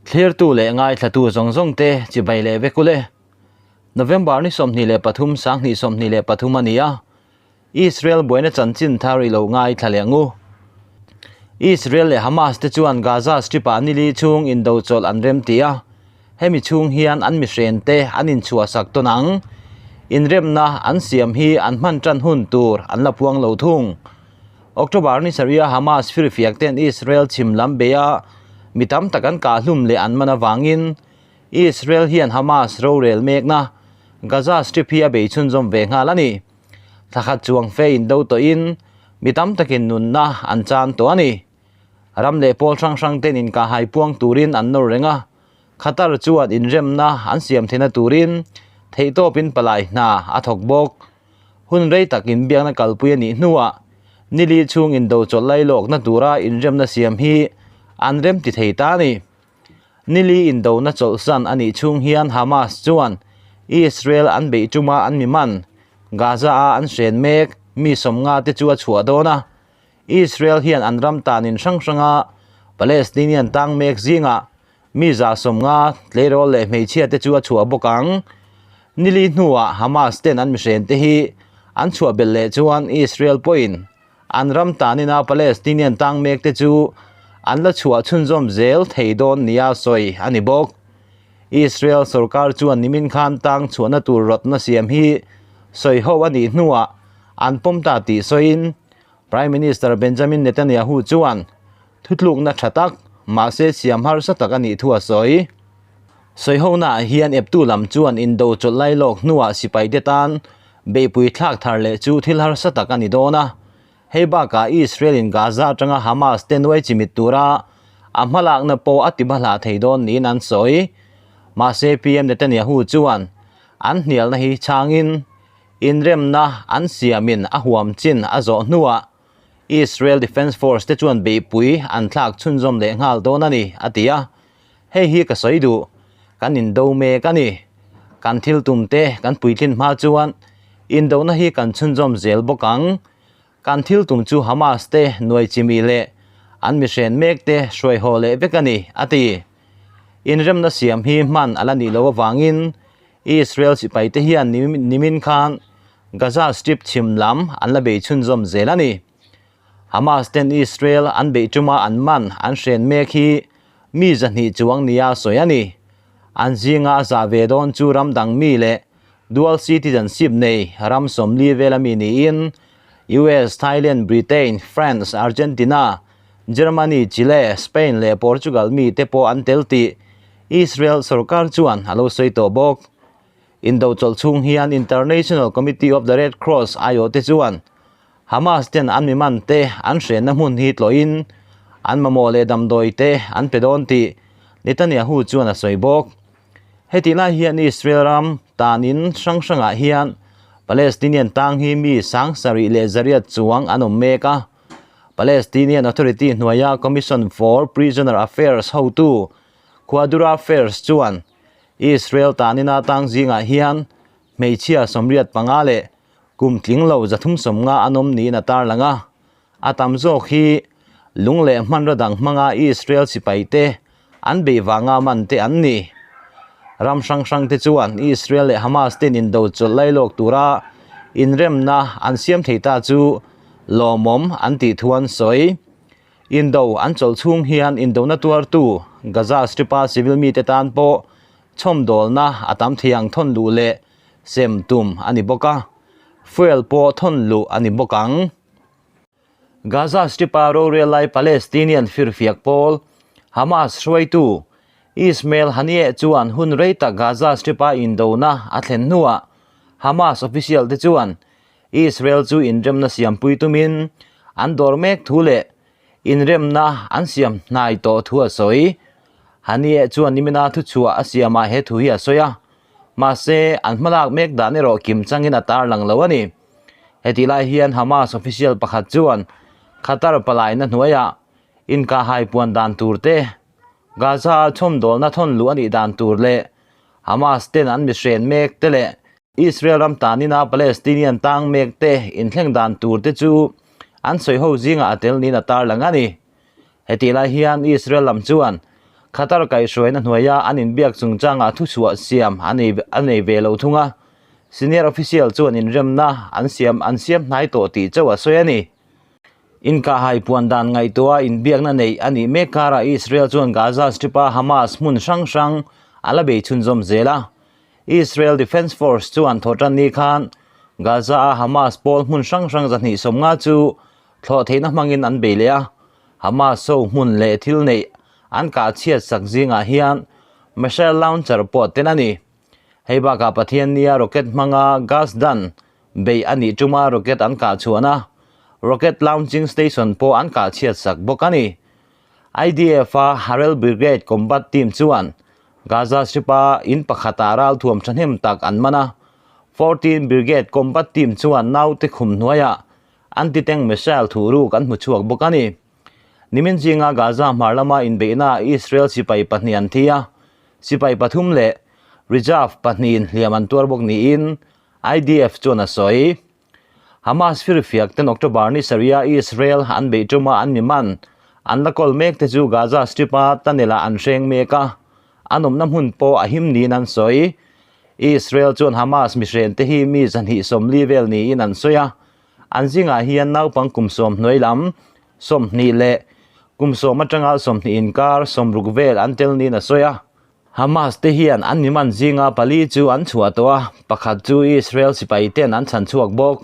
Thlirtu leh ngaithlatu zawng zawng te chibai leh vek ule. November ni 23 2023 a ni a, Israel buaina chanchin thar i lo ngaithla leh ngu. Israel leh Hamas te chuan Gaza Strip-ah nili chhung indo chawlh an rem ti a, hemi chhung hian an mihren te an inchhuahsak tawn ang. Inremna an siam hi an hman tan hun tur an la puang lo thung. October ni sarih a Hamas firfiak ten Israel chhim lam bei a mi tam tak an kah hlum leh an man avangin Israel hian Hamas rorel mekna Gaza Strip hi a bei chhunzawm ve nghal a ni. Thlakhat chuang fe indo tawhin mi tam takin nunna an chan tawh a ni. Ram leh pawl hrang hrang ten inkahhai puang turin an nawr reng a, Qatar chuan inremna an siam theihna turin theihtawpin palai hna a thawk bawk. Hun rei tak inbiakna kalpui a nih hnuah nili chhung indo chawlh lailawkna tura inremna siam hi an rem ti thei ta a ni. Nili indona chawlhsan a nih chhung hian Hamas chuan Israel an beih tuma an mi man, Gaza-a an hren mek mi sawmnga te chu a chhuah dawn a. Israel hian an ram tanin hrang hranga Palestinian tang mek zingah Mi 150 tleirawl leh hmeichhia te chu a chhuah bawk ang. Nili hnuah Hamas ten an mihren te hi an chhuah belh leh chuan Israel pawhin an ram tanina Palestinian tang mek te chu an la chhuah chhunzawm zel thei dawn nia sawi a ni bawk. Israel sorkar chuan nimin khan tang chhuahna tur rawtna siam hi sawi ho a nih hnuah an pawm ta tih sawiin Prime Minister Benjamin Netanyahu chuan Thutlukna tha tak, mahse siam harsa tak a nih thu a sawi. Sawihonaah hian eptu lam chuan indo chawlh lai lawk hnuah sipaite tan beihpui thlak thar leh chu thil harsa tak a ni dawn a. Hei bakah Israel-in Gaza atanga Hamas te nuai chimit tura a hmalakna pawh a tibahlah thei dawn niin an sawi. Mahse PM Netanyahu chuan an hnialna hi chhangin inremna an siamin a huam chin a zawh hnuah Israel Defence Force te chuan beihpui an thlak chhunzawm leh nghal dawn a ni, a ti a. Hei hi ka sawi duh, kan indo mek a ni. Kan thil tum te kan puitlin hma chuan indona hi kan chhunzawm zel bawk ang. Kan thil tum chu Hamas te nuai chimi leh an mihren mek te hruai haw leh vek a ni, a ti. Inremna siam hi hman a la nih loh avangin Israel sipai te hian nimin khan Gaza Strip chhim lam an la bei chhunzawm zel a ni. Hamas ten Israel an beih tuma an man an hren mek hi mi 200 chuang nia sawi a ni. An zinga a zah ve dawn chu ram dang mi leh dual citizenship nei ram 40 vela mi niin US, Thailand, Britain, France, Argentina, Germany, Chile, Spain leh Portugal mi te pawh an tel tih Israel sorkar chuan a lo sawi tawh bawk. Indo chawlh chhung hian International Committee of the Red Cross aiawh te chuan Hamas ten an mi man te an hrenna hmun hi tlawhin an mamawh leh damdawi te an pe dawn tih Netanyahu chuan a sawi bawk. Hetih lai hian Israel ram tanin hrang hrangah hian Palestinian tang hi mi 7,100 chuang an awm mek a. Palestinian Authority hnuaia Commission for Prisoner Affairs hotu Qadura Fares chuan Israel tanina tang zingah hian hmeichhia 85 leh kum tling lo 350 an awm niin a tarlang a. A tam zawk hi lung leh hmanraw dang hmanga Israel sipaite an beih vanga man te an ni. Ram hrang hrang te chuan Israel leh Hamas ten indo chawlh lailawk tura inremna an siam thei ta chu lawmawm an tih thu an sawi. Indo an chawlh chhung hian indona tuartu Gaza Strip-a civil mite tan pawh chhawmdawlna a tam thei ang thawn luh leh sem tum a ni bawk a, fuel pawh thawn luh a ni bawk ang. Gaza Strip-a rorel lai Palestinian firfiak pawl Hamas hruaitu Ismail Haniyeh chuan hun rei tak Gaza Strip-a indona a thlen hnuah Hamas official te chuan Israel chu inremna siampui tumin an dawr mek thu leh inremna an siam hnai tawh thu a sawi. Haniyeh chuan nimina thuchhuah a siamah he thu hi a sawi a, mahse an hmalak mek dan erawh kim changin a tarlang lo a ni. Hetih lai hian Hamas official pakhat chuan Qatar palaina hnuaiah inkahhai puan dan tur te, Gaza-a chhawmdawlna thawn luh a nih dan tur leh Hamas ten an mihren mek te leh Israel ram tanina Palestinian tang mek te inthleng dan tur te chu an sawi ho zingah a tel niin a tarlang a ni. Hetih lai hian Israel lam chuan Qatar kaihhruaina hnuaia an inbiak chungchangah thuchhuah siam a nei a nei ve lo thung a, senior official chuan inremna an siam an siam hnai tawh tih chauh a sawi a ni. Inkahhai puan dan ngaihtuah inbiakna neih a nih mek karah Israel chuan Gaza Strip-a Hamas hmun hrang hrang a la bei chhunzawm zel a. Israel Defense Force chuan thawhtan ni khan Gaza-a Hamas pawl hmun hrang hrang 250 chu thlawh theihna hmangin an bei leh a. Hamas ho hmun leh thil neih an kah chhiat sak zingah hian missile launcher pawh tel a ni. Hei bakah Pathian nia rocket hmanga gas dan beih a nih tuma rocket an kah chhuahna rocket launching station pawh an kah chhiat sak bawk a ni. IDF-a Harel Brigade combat team chuan Gaza Strip-a in pakhatah ralthuam thahnem tak an man a, 14 Brigade combat team chuan naute khum hnuaiah anti-tank missile thuhruk an hmu chhuak bawk a ni. Nimin zinga Gaza hmar lama inbeihnaah Israel sipai pahnih an thi a, sipai pathum leh reserve pahnihin hliam an tuar bawk niin IDF chuan a sawi. Hamas firfiak ten October ni sarih-a Israel an beih tuma an mi man an la kawl mek te chu Gaza Strip-a tunnel-ah an hreng mek a, an awmna hmun pawh a him niin an sawi. Israel chuan Hamas mihren te hi mi 240 vel niin an sawi a, an zingah hian naupang kum sawm hnuai lam 20 leh kum sawm atanga 20 inkar 60 vel an tel niin a sawi a. Hamas te hian an mi man zinga pali chu an chhuah tawh a, pakhat chu Israel sipai ten an chhan chhuak bawk.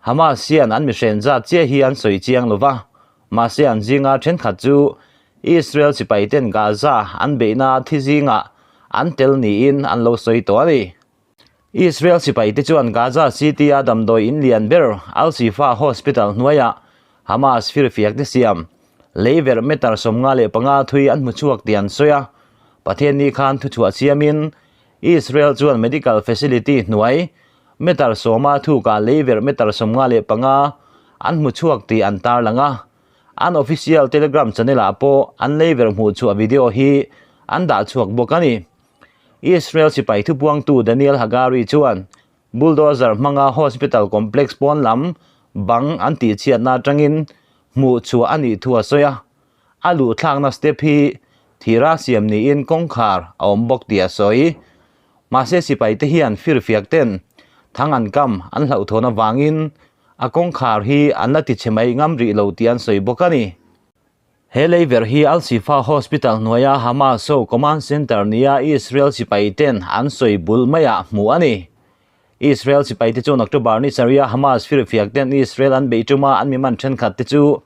Hamas hian an mihren zat chiah hi an sawi chiang lo va, mahse an zinga thenkhat chu Israel sipai ten Gaza an beihna thi zingah an tel niin an lo sawi tawh a ni. Israel sipaite chuan Gaza City-a damdawi in lian ber Al-Shifa Hospital hnuaiah Hamas firfiakte siam lei verh meter 55 thui an hmu chhuak tih an sawi a. Pathianni khan thuchhuah siamin Israel chuan medical facility hnuai meter sawma thukah lei verh meter 55 an hmu chhuak tih an tarlang a. An official Telegram channel-ah pawh an lei verh hmuh chhuah video hi an dah chhuak bawk a ni. Israel sipai thupuangtu Daniel Hagari chuan bulldozer hmanga hospital complex pawn lam bang an tihchhiatna atangin hmuh chhuah a nih thu a sawi a, a luhthlakna step hi thira siam niin kawngkhar a awm bawk tih a sawi. Mahse sipaite hian firfiak ten thang an kam an hlauhthawn avangin a kawngkhar hi an la tichhe mai ngam rih lo tih an sawi bawk a ni. He lei ver hi Al-Shifa Hospital hnuaia Hamas ho command center nia Israel sipai ten an sawi bul maiah hmuh a ni. Israel sipai te chuan October ni sarih a Hamas firfiak ten Israel an beih tuma an mi man thenkhat te chu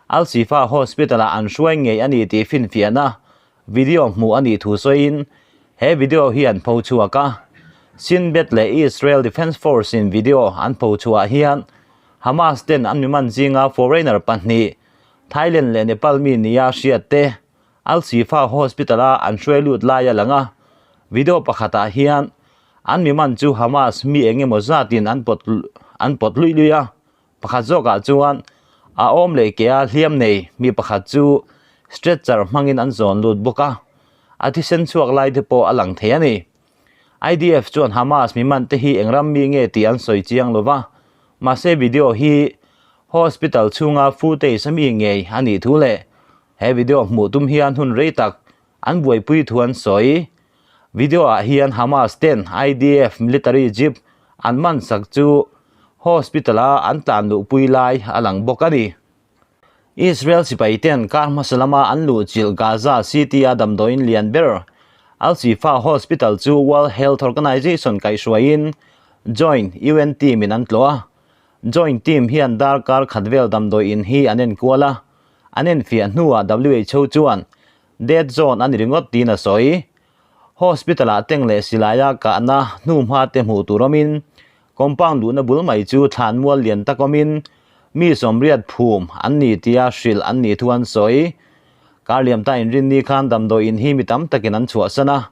Al-Shifa Hospital ah an hruai ngei a ni tih finfiahna video hmuh a nih thu sawiin he video hi an pho chhuak a. Shin Bet leh Israel Defense Force in video an pho chhuah hian Hamas ten an mi man zinga foreigner pahnih Thailand leh Nepal mi nia hriat te Al Shifa Hospital-a an hruai lut lai a lang a, video pakhatah hian an mi man chu Hamas mi eng emaw zatin an pawt an pawt luih luih a, pakhat zawkah chuan a awm leh ke a hliam nei mi pakhat chu stretcher hmangin an zawn lut bawk a, a thisen chhuak lai te pawh a lang thei a ni. IDF chuan Hamas mi man te hi eng ram mi nge tih an sawi chiang lo va, mahse video hi Hospital chhunga footage a mi ngei a nih thu leh he video hmuh tum hian hun rei tak an buaipui thu an sawi. Video ah hian Hamas ten IDF military jeep an man sak chu hospital a an tlan luhpui lai a lang bawk a ni. Israel sipai ten kar hmasa lama an luhchilh Gaza City a damdawiin lian ber Al-Shifa Hospital chu World Health Organization kaihhruaiin Joint UN team in an tlawh a. Joint team hian darkar khat vel damdawi in hi an enkual a, an enfiah hnuah WHO chuan dead zone a ni ringawt tiin a sawi. Hospital-ah tank leh silaia kahna hnuhma te hmuh tur awmin compound luhna bul mai chu thlan mual lian tak awmin mi sawmriat phum an ni tia hrilh an nih thu an sawi. Karliamta inrinni khan damdawi in hi mi tam takin an chhuahsan a,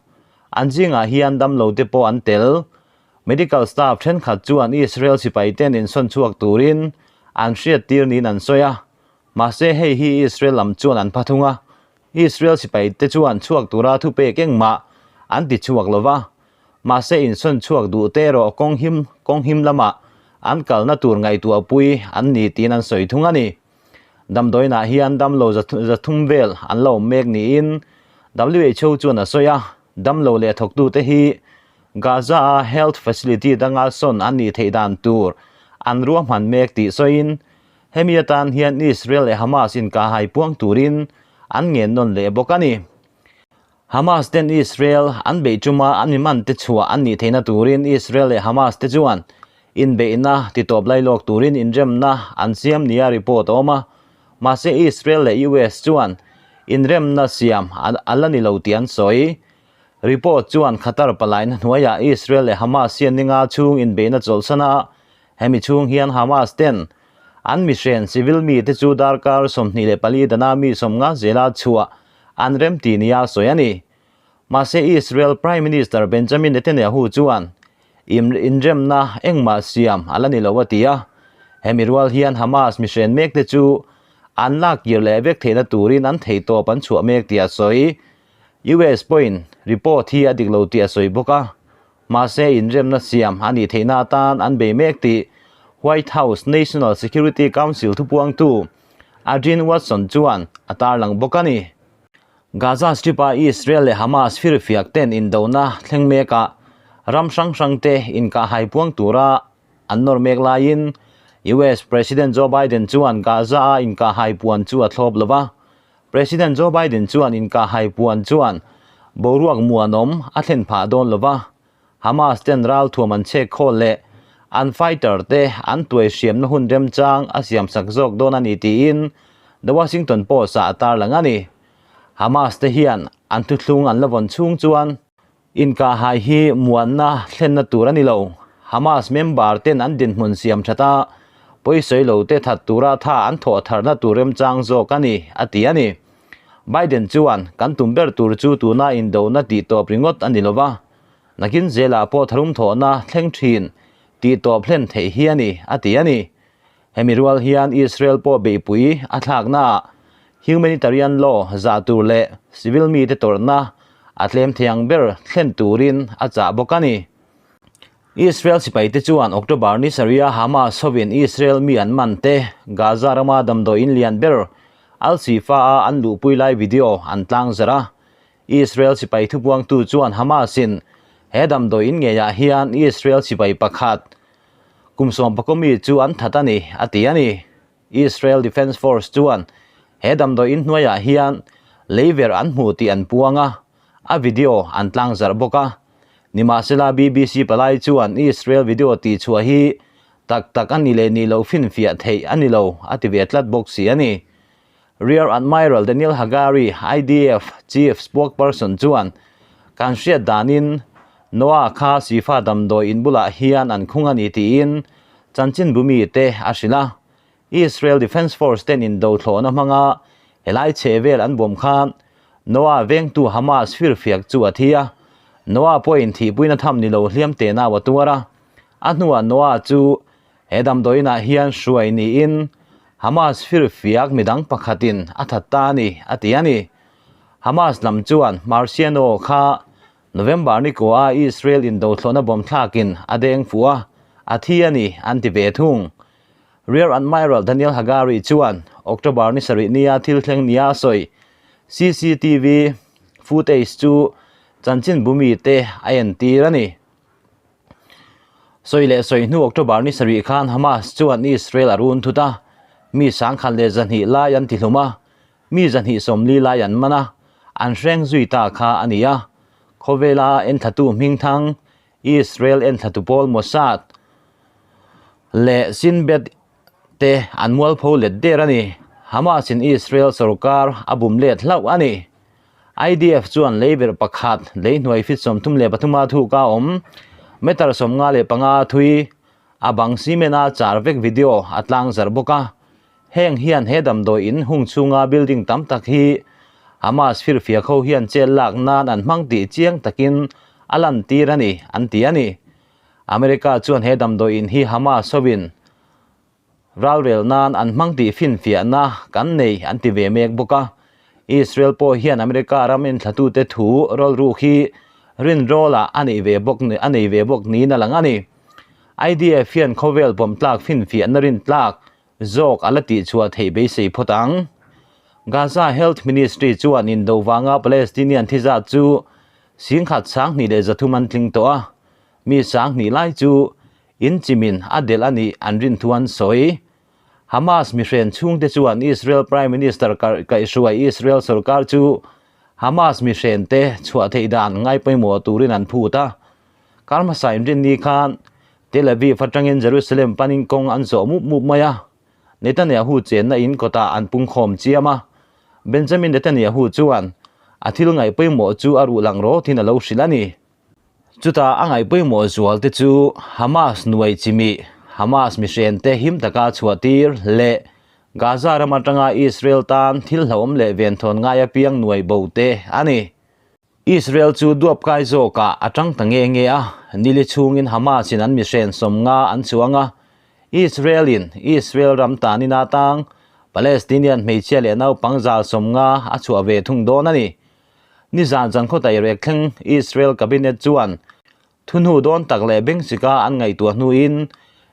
an zingah hian damlo te pawh an tel. Medical staff thenkhat chuan Israel sipai ten insawn chhuak turin an hriattir niin an sawi a, mahse hei hi Israel lam chuan an pha thung a, Israel sipai te chuan chhuak tura thupek engmah an ti chhuak lo va, mahse insawn chhuak duh te erawh kawng him kawng him lamah an kalna tur ngaihtuahpui an ni tiin an sawi thung a ni. Damdawiinah hian damlo za 3 vel an la awm mek niin. WHO chuan a sawi a, damlo leh thawktute hi Gaza-a health facility danga sawn an nih theih dan tur an ruahman mek tih sawiin, hemi atan hian Israel leh Hamas inkahhai puang turin an ngen nawn leh bawk a ni. Hamas ten Israel an beih tuma an miman te chhuah an nih theihna turin Israel leh Hamas te chuan inbeihna titawp lailawk turin inremna an siam nia report a awm a. Mahse Israel leh US chuan inremna siam a la ni lo tih an sawi. Report chuan Qatar palaina hnuaiah Israel leh Hamas hian ninga chhung inbeihna chawlhsan a, hemi chhung hian Hamas ten an mihren civil mite chu darkar 24 dana mi 50 zela chhuah an remti nia sawi a ni. Mahse Israel Prime Minister Benjamin Netanyahu chuan inremna engmah siam a la ni lo a ti a, hemi rual hian Hamas mihren mekte chu an lak kir leh vek theihna turin an theihtawp an chhuah mek tih a sawi. US pawhin report hi a dik lo tih a sawi bawk a, mahse inremna siam a nih theihna atan an bei mek tih White House National Security Council thupuangtu Adrienne Watson chuan a tarlang bawk a ni. Gaza Strip-a Israel leh Hamas firfiak ten indona thleng mekah ram hrang hrangte inkahhai puang tura an nawr mek laiin US President Joe Biden chuan Gaza-a inkahhai puan chu a thlawp lo va. President Joe Biden chuan inkahhai puan chuan boruak muanawm a thlen phah dawn lo va. Hamas ten ralthuam an chhek khawl leh an fighter te an tuai hriamna hun remchang a siamsak zawk dawn a ni tiin The Washington Post ah a tarlang a ni. Hamas te hian an thuthlung an la vawn chhung chuan inkahhai hi muanna thlenna tur a ni lo. Hamas member ten an dinhmun siam that a, pawisawi lo te that tura tha an thawh tharna tur remchang zawk a ni, a ti a ni. Biden chuan, Kan tum ber tur chu tuna indona tih tawp ringawt a ni lo va, nakin zelah pawh tharum thawhna thleng thin tih tawp hlen theih hi a ni, a ti a ni. Hemi rual hian Israel pawh beihpui a thlaknaah humanitarian law zah tur leh civil mite tawrhna a tlem thei ang ber thlen turin a chah bawk a ni. Israel sipaite chuan October ni sarih a Hamas hovin Israel mi an man te Gaza rama damdawiin lian ber Al-Shifa a an luhpui lai video an tlang zarh a. Israel sipai thupuangtu chuan Hamas-in he damdawiin ngeiah hian Israel sipai pakhat kum 11 mi chu an that a ni, a ti a ni. Israel Defense Force chuan he damdawiin hnuaiah hian leiver an hmu tih an puang a, a video an tlang zarh bawk a. Nimahsela BBC palai chuan Israel video tihchhuah hi tak tak a ni leh nih loh finfiah theih a ni lo a ti ve tlat bawk si a ni. Rear Admiral Daniel Hagari, IDF Chief Spokesperson chuan kan hriat danin Noah kha Sifa damdawi in bulah hian an khung a ni tiin chanchinbu mite a hrilh a. Israel Defense Force ten indo thlawhna hmanga helai chhe vel an bawm khan Noah vengtu Hamas firfiak chu a thi a, Noah pawhin thihpuina tham ni lo hliam te nau a tuar a. A hnuah Noah chu he damdawiinah hian hruai niin Hamas firfiak midang pakhatin a that ta a ni, a ti a ni. Hamas lam chuan Marciano kha November ni kua Israel indo thlawhna bawm thlakin a deng fuh a, a thi a ni, an ti ve thung. Rear Admiral Daniel Hagari chuan October ni sarih nia thil thleng nia a sawi. CCTV footage chu chanchinbu mite a entir a ni. Sawi leh sawi hnu October ni sarih khan Hamas chuan Israel a run thut a, mi 1102 lai an tihlum a, mi 240 lai an man a, an hreng zui ta kha a ni a. Khawvela enthlatu hmingthang Israel enthlatu pawl Mossad leh Shin Bet te an mualpho let der a ni. Hamas in Israel sorkar a bum let hlauh a ni. IDF chuan leiverh pakhat lei hnuai feet 33 a thuk a awm, meter 55 thui a bang cement a char vek video a tlang zarh bawk a. Heng hian he damdawi in hung chhunga building tam tak hi Hamas firfiak ho hian chet lak nan an hmang tih chiang takin a lantir a ni, an ti a ni. America chuan he damdawi in hi Hamas hovin ralrel nan an hmang tih finfiahna kan nei an ti ve mek bawk a. Israel pawh hian America ram enthlatute thu rawlruk hi rinrawlah a neih ve bawk a nei ve bawk niin a lang a ni. IDF hian khawvel pawmtlak finfiahna rintlak zawk a la tihchhuah theih beisei phawt ang. Gaza Health Ministry chuan indo vanga Palestinian thi zat chu singkhat 2300 an tling tawh a, mi 2000 lai chu in chimin a delh a nih an rin thu an sawi. Hamas mihren chhungte chuan Israel Prime Minister kaihhruai Israel sorkar chu Hamas mihrente chhuah theih dan ngai pawimawh turin an phut a. Kar hmasa inrinni khan Tel Aviv atangin Jerusalem panin kawng an zawh mup mup mai a, Netanyahu chenna in kawtah an pungkhawm chiam a. Benjamin Netanyahu chuan a thil ngaih pawimawh chu a ruh lang rawtin a lo hrilh a ni. Chutah a ngaih pawimawh zualte chu Hamas nuai chimih, Hamas mihrente him taka chhuahtir leh Gaza ram atanga Israel tan thil hlauhawm leh venthawn ngai apiang nuai bo te a ni. Israel chu duap kai zawkah a tang ta nge nge a, nili chhungin Hamas in an mihren 50 an chuang a, Israel in Israel ram tanin a tang Palestinian hmeichhia leh naupang 150 a chhuah ve thung dawn a ni. Nizan zan khawtai rek thleng Israel cabinet chuan Thuhnu dawn tak leh bengchika an ngaihtuah hnuin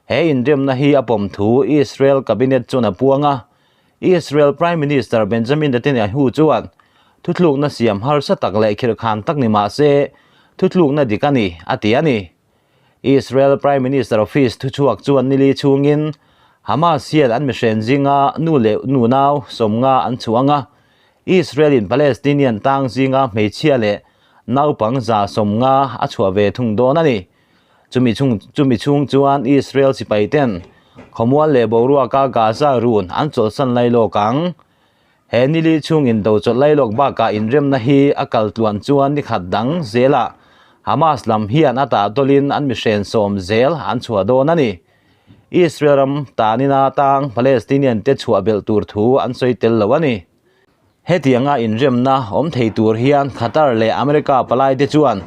he inremna hi a pawm thu Israel Cabinet chuan a puang a. Israel Prime Minister Benjamin Netanyahu chuan thuthlukna siam harsa tak leh khirhkhan tak ni mah se thuthlukna dik a ni, a ti a ni. Israel Prime Minister Office thuchhuak chuan nili chhungin Hamas hian an mihren zinga nu leh nunau 50 an chhuang a, Israel-in Palestinian tang zinga hmeichhia leh naupang 150 a chhuah ve thung dawn a ni. Chumi chhung chumi chhung chuan Israel sipai ten khawmual leh boruaka Gaza run an chawlhsan lai lawk ang. He nili chhung indo chawlh lai lawk bakah inremna hi a kal tluan chuan ni khat dang zelah Hamas lam hian a tah tawlin an mihren sawm zel an chhuah dawn a ni. Israel ram tanina tang Palestinian te chhuah belh tur thu an sawi tel lo a ni. Hetianga inremna awm thei tur hian Qatar leh America palai te chuan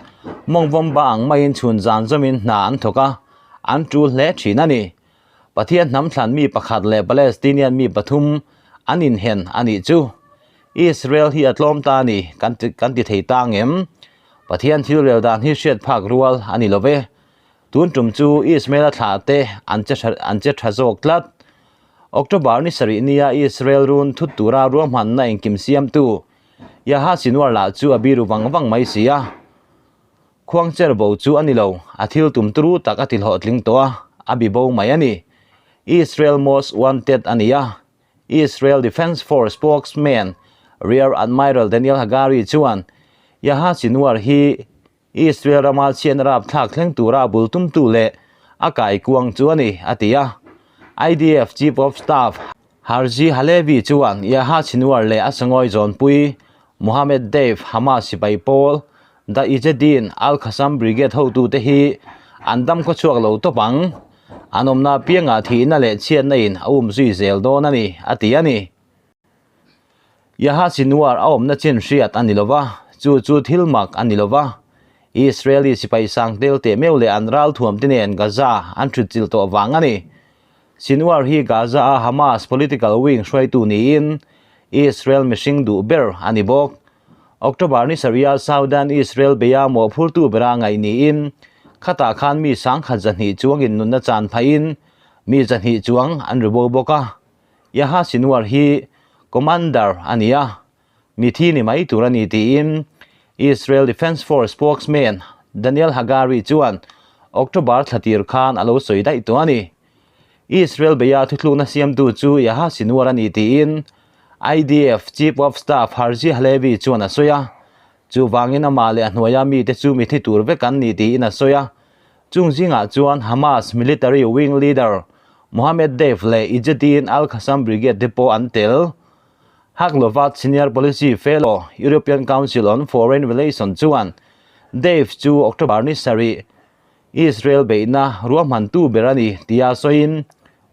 mawngvawm ba ang maiin chhun zan zawmin hna an thawk a, an tul hle thin a ni. Pathian hnam thlan mi pakhat leh Palestinian mi pathum an inhen a nih chu. Israel hi a tlawm ta a ni kan ti kan ti thei ta ang em? Pathian thil rel dan hi hriat phak rual a ni lo ve. Tun tum chu Ismael-a thlah te an che an che tha zawk tlat. October ni sarih nia Israel run thut tura ruahmanna engkim siamtu Yahya Sinwar lah chu a biru vang vang mai si a. Khuangcher bo chu a ni lo, a thil tum turu tak a ti hlawhtling tawh a, a bi bo mai a ni. Israel Most Wanted a ni a, Israel Defence Force spokesman Rear Admiral Daniel Hagari chuan Yahya Sinwar hi Israel rama chhiatna rapthlak thleng tura a bul tumtu leh a kaikuang chu a ni, a ti a. IDF Chief of Staff Herzi Halevi chuan Yahya Sinwar leh a sangawi zawnpui Mohammed Deif Hamas sipai pawl The Izzedine al-Qassam Brigade hotute hi an dam khawchhuak lo tawp ang. An awmna apiangah thihna leh chhiatna in a umzui zel dawn a ni, a ti a ni. Yahya Sinwar a awmna chin hriat a ni lo va, chu chu thil mak a ni lo va. Israeli sipai sang tel teh meuh leh an ralthuam te nen Gaza an thut chilh tawh vang a ni. Sinwar hi Gaza-a Hamas political wing hruaitu niin Israel mihring duh ber a ni bawk. October ni sarih-a Southern Israel beia mawhphurtu bera ngaih niin khatah khan mi 200,000 chuangin nunna chan phahin mi 200 chuang an ri bo bawk a. Yahya Sinwar hi commander a ni a, mithi ni mai tur a ni tiin Israel Defence Force spokesman Daniel Hagari chuan October thla tir khan a lo sawi daih tawh a ni. Israel beia thuthlukna siamtu chu Yahya Sinwar a ni tiin IDF Chief of Staff Herzi Halevi chuan a sawi a, chuvangin amah leh a hnuaia mite chu mithi tur vek an ni tiin a sawi a. Chung zingah chuan Hamas military wing leader Mohammed Deif leh Izzedine al-Qassam Brigade te pawh an tel. Haklovat Senior Policy Fellow, European Council on Foreign Relations chuan Deif chu October ni sarih Israel beihna ruahmantu ber a ni tia sawiin,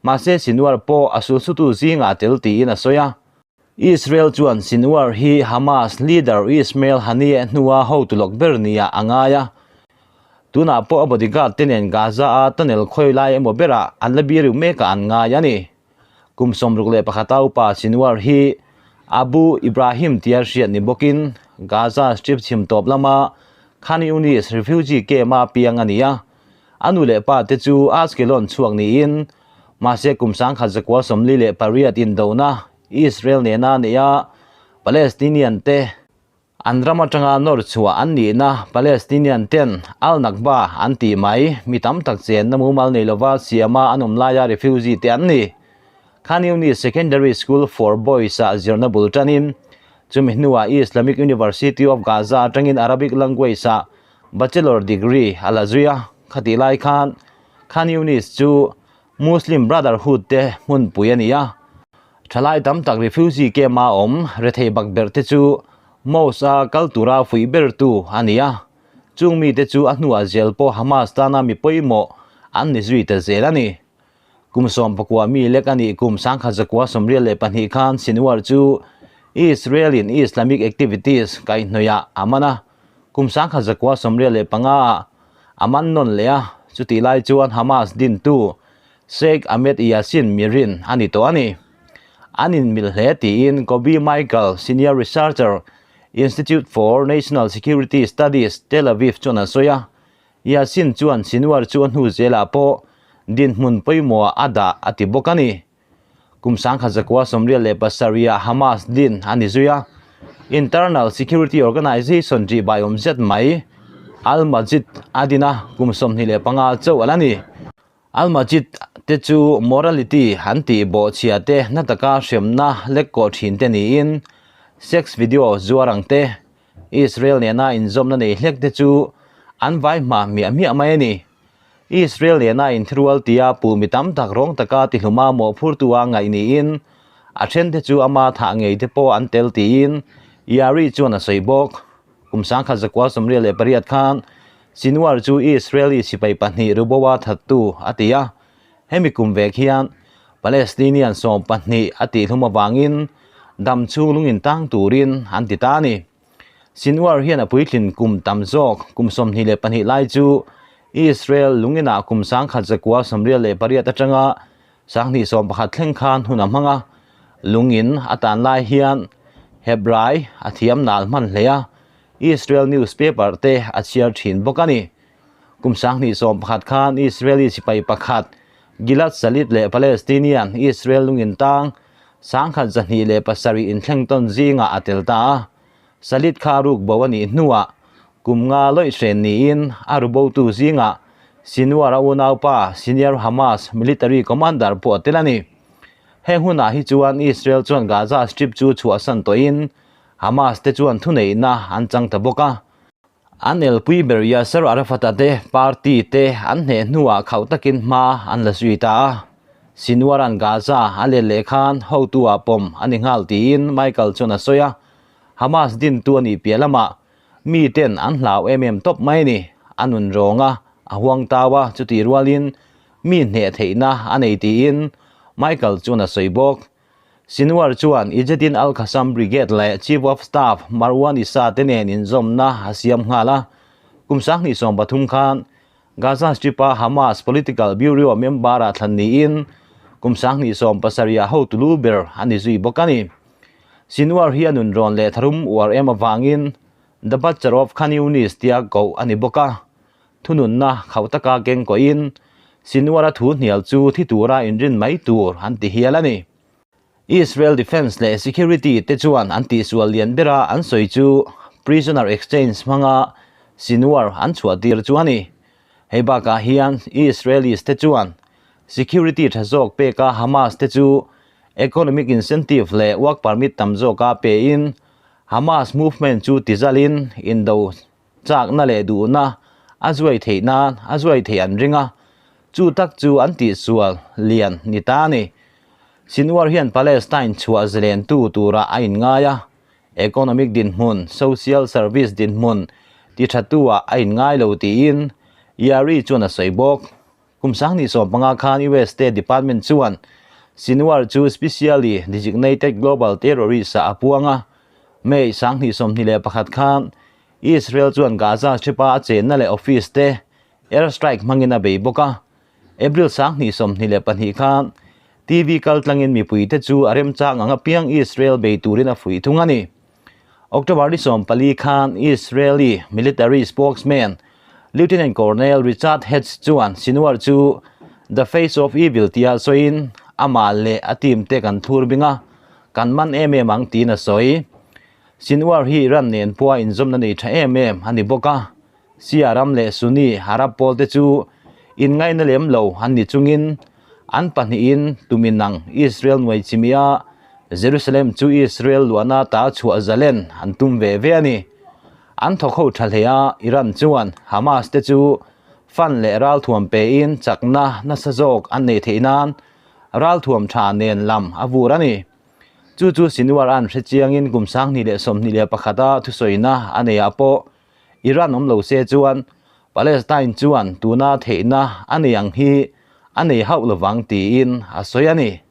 mahse Sinwar pawh a sulsutu zingah tel tiin a sawi a. Israel chuan Sinwar hi Hamas leader Ismail Haniyeh hnua hotu lawk ber nia a ngai a. Tunah pawh a bodyguard te nen Gaza-a tunnel khawi lai emaw berah an la biru mekah an ngai a ni. Kum 61 a upa Sinwar hi Abu Ibrahim tia hriat ni bawkin Gaza Strip chhim tawp lama Khan Younis refugee camp-a piang a ni a. A nu leh pa te chu Ashkelon chhuak niin mahse kum 1948 indona Israel nena neih a. Palestinian te an ram atanga nawr chhuah an nihna Palestinian ten Al-Nakba an tih mai mi tam tak chenna mumal nei lova siama an awm laia refugee te an ni. Khan Yunis Secondary School for Boys ah zirna bul tanin chumi hnuah Islamic University of Gaza atangin Arabic language ah Bachelor degree a la zui a, khatih lai khan Khan Yunis chu Muslim Brotherhood te hmunpui a ni a. Thalai tam tak refugee camp a awm rethei bak ber te chu mosque a kal tura fuih ber tu a ni a. Chung mite chu a hnuah zel pawh Hamas tana mi pawimawh an ni zui ta zel a ni. Kum 14 mi lek a nih kum 1992 khan Sinwar chu Israel in Islamic activities kaihhnawihah a man a. Kum 1995 ah a man nawn leh a, chutih lai chuan Hamas dintu Sheikh Ahmed Yassin Mirin a ni tawh a ni. An inmil hle tiin Kobi Michael, Senior Researcher, Institute for National Security Studies, Tel Aviv chuan a sawi a. Yassin chuan Sinwar chu a hnu zelah pawh dinhmun pawimawhah a dah a ti bawk a ni. Kum 1987 ah Hamas din a ni zui a, Internal Security Organization tih bai awm zet mai Al-Majid a din a, kum 25 chauh a la ni. Al-Majid te chu morality an tih bawhchhia te na taka hremna lek kawh thin te niin sex video zuar ang te, Israel nena inzawmna nei hlek te chu an vai hma hmiah hmiah mai a ni. Israel nena inthirual tia puh mi tam tak rawng taka tihluma mawhphurtu a ngaih niin a then te chu ama thah ngei te pawh an tel tiin Yari chuan a sawi bawk. Kum 1998 khan Sinwar chu Israeli sipai pahnih Ruboa thattu a ti a, hemi kum vek hian Palestinian 12 a tihhlum avangin dam chhung lungin tang turin an ti ta a ni. Sinwar hian a puitlin kum tam zawk kum 22 lai chu Israel lunginah kum 1998 atanga 2011 thleng khan hun a hmang a, lungin a tan lai hian Hebrai a thiam nal hman hle a, Israel newspaper te a chhiar thin bawk a ni. Kum 2011 khan Israeli sipai pakhat Gilad Shalit leh Palestinian Israel lungin tang 1207 inthleng tawn zingah a tel ta a. Shalit kha ruk bo a nih hnuah kum nga lawih hren niin a rubotu zingah Sinwar a unaupa senior Hamas military commander pawh a tel a ni. Heng hunah hi chuan Israel chuan Gaza Strip chu chhuahsan tawhin Hamas te chuan thuneihna an chang ta bawk a. An elpui ber Yasser Arafat-a te party te an hneh hnuah khauh takin hma an la zui ta a. Sinwar-a'n Gaza a let leh khan hotu-ah pawm a ni nghal tiin Michael chuan a sawi a. Hamas dintu a nih piah lamah mi ten an hlau em em tawp mai a ni. A nun rawng a, a huang tau a, chutih rualin mi hneh theihna a nei tiin Michael chuan a sawi bawk. Sinwar chuan Izzeddin al-Qassam Brigade leh Chief of Staff Marwan Issa te nen inzawmna a siam nghal a. Kum 2023 khan Gaza Strip-a Hamas Political Bureau member-ah thlan niin kum 2007 ah hotu lu ber a ni zui bawk a ni. Sinwar hi a nun rawn leh tharum uar em avangin The Butcher of Khan Younis tia koh a ni bawk a. Thununna khauh taka keng kawhin Sinwar-a thu hnial chu thi tura inrin mai tur an ti hial a ni. Israel Defence leh Security te chuan an tihsual lian bera an sawi chu prisoner exchange hmanga Sinwar an chhuah tir chu a ni. Hei bakah hian Israelis te chuan security tha zawk peka Hamas te chu economic incentive leh work permit tam zawka pein Hamas movement chu tizalin indo Chakna leh duhna a zuai theih nan a zuai theih an ring a, chu tak chu an tihsual lian ni ta a ni. Sinwar hian Palestine chhuah zlentu tura a inngai a, economic dinhmun, social service dinhmun tithatu-ah a inngai lo tiin Yari chuan a sawi bawk. Kum 2015 khan US State Department chuan Sinwar chu Specially Designated Global Terrorist-ah a puang a. May 2021 khan Israel chuan Gaza Strip-a a chenna leh office te air strike hmangin a bei bawk a. April 2022 khan TV kaltlangin mipuite chu a remchang ang apiang Israel bei turin a fuih thung a ni. October ni 14 khan Israeli military spokesman Lieutenant Colonel Richard Hetz chuan Sinwar chu The Face of Evil tia sawiin amah leh a team te kan thlur bing a, kan man em em ang tiin a sawi. Sinwar hi Iran nen pawha inzawmna nei tha em em a ni bawk a, Shia ram leh Sunni Arab pawl te chu inngaina lem lo an ni chungin an pahnihin tuminang Israel nuai chimia Jerusalem chu Israel luahna ta chhuah zalen an tum ve ve a ni. An thawk ho tha hle a, Iran chuan Hamas te chu fund leh ralthuam pein chakna nasa zawk an nei theih nan ralthuam tha nen lam a vur a ni. Chu chu Sinwar an hre chiangin kum 2021 a thusawina a neiah pawh Iran awm lo se chuan Palestine chuan tuna theihna a nei ang hi a nei hauh lovang tiin a sawi a ni.